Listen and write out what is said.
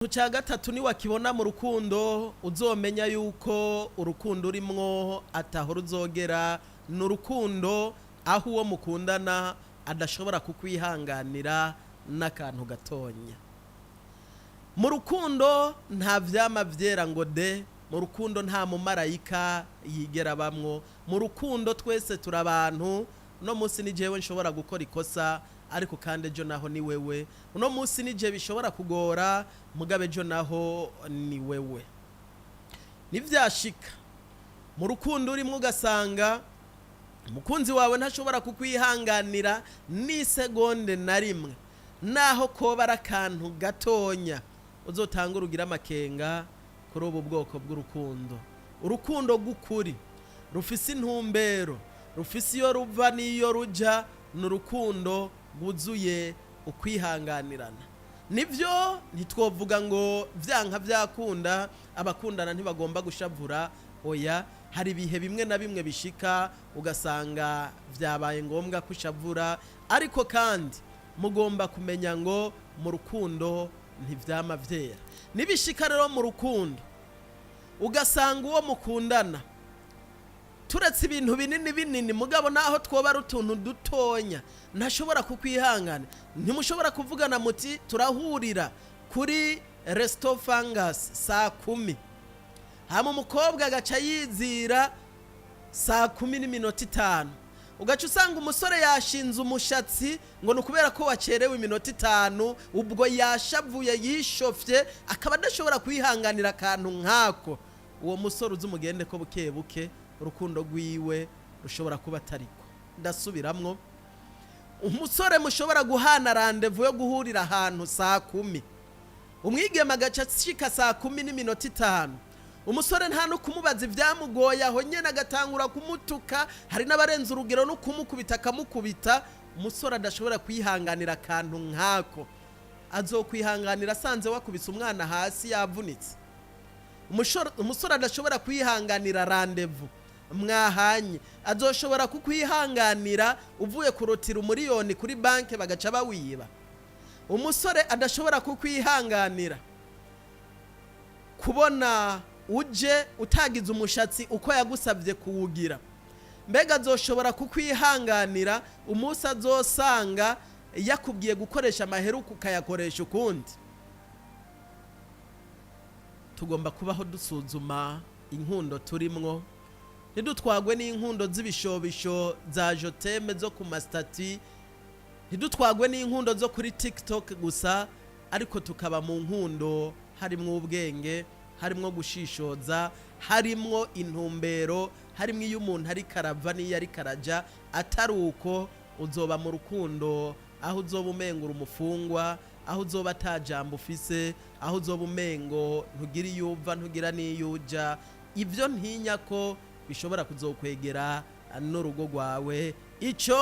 Cya gatatu, niwakibona mu rukundo, uzomenya yuko urukundo urimwo ataho ruzogera. Ni urukundo aho uwo mukundana adashobora kukwihanganira n'akantu gatonya. Mu rukundo nta vyama vyera ngo de. Mu rukundo nta mumarayika yigera bamwo. Mu rukundo twese turi abantu. Uno munsi ni jewe nshobora gukora ikosa, ariko kandi ejo naho ni wewe. Uno munsi ni je bishobora kugora, mugabe ejo naho ni wewe. Nivyashika mu rukundo urimo ugasanga umukunzi wawe ntashobora kukwihanganira n'isegonde na rimwe, naho koba ari akantu gatonya, uzotanga urugira amakenga kuri ubu bwoko bw'urukundo. Urukundo rw'ukuri rufise intumbero, rufise iyo ruva n'iyo ruja, ni urukundo rwuzuye ukwihanganirana. Nibyo, ntitwovuga ngo byanka byakunda abakundana ntibagomba gushavura. Oya, hari ibihe bimwe na bimwe bishika ugasanga byabaye ngombwa kushavura, ariko kandi mugomba kumenya ngo mu rukundo ntivyama vyera. Nibishika rero mu rukundo ugasanga uwo mukundana, turetse ibintu binini binini, mugabo naho twoba ari utuntu dutonya, ntashobora kukwihangana, ntimushobora kuvugana muti turahurira kuri resito fangasi saa 10, hama umukobwa agaca yizira saa 10:05, ugaca usanga umusore yashinze umushatsi ngo ni ukubera ko wacerewe iminota 5. Ubwo yashavuye, yishofye, akaba adashobora kwihanganira akantu nk'ako. Uwo musore uzi umugende ko buke buke urukundo rwiwe rushobora kuba atariko. Ndasubiramwo: umusore mushobora guhana randevu yo guhurira ahantu saa 10, umwigeme agaca ashika saa 10:05, umusore nta no kumubaza ibyamugoye, aho nyine agatangura kumutuka, hari n'abarenze urugero no kumukubita akamukubita. Umusore adashobora kwihanganira akantu nk'ako azokwihanganira asanze wakubise umwana hasi yavunitse? Umusore adashobora kwihanganira randevu mwahanye azoshobora kukwihanganira uvuye kurotira umuriyoni kuri banki bagaca bawiba? Umusore adashobora kukwihanganira kubona uje utagize umushatsi uko yagusabye kuwugira, mbega azoshobora kukwihanganira umunsi azosanga yakubwiye gukoresha amaheruka ukayakoresha ukundi? Tugomba kubaho dusuzuma inkundo turimwo, ntidutwagwe n'inkundo z'ibishobisho za je t'aime zo ku masitati, ntidutwagwe n'inkundo zo kuri TikTok gusa, ariko tukaba mu nkundo harimwo ubwenge, harimwo gushishoza, harimwo intumbero, harimwo iyo umuntu ariko arava n'iyo ariko araja. Atari uko, uzoba mu rukundo aho uzoba umengura umufungwa, aho uzoba atajambo ufise, aho uzoba umengo ntugira iyo uva, ntugira n'iyo uja. Ibyo ntinya ko bishobora kuzokwegera n'urugo rwawe icyo.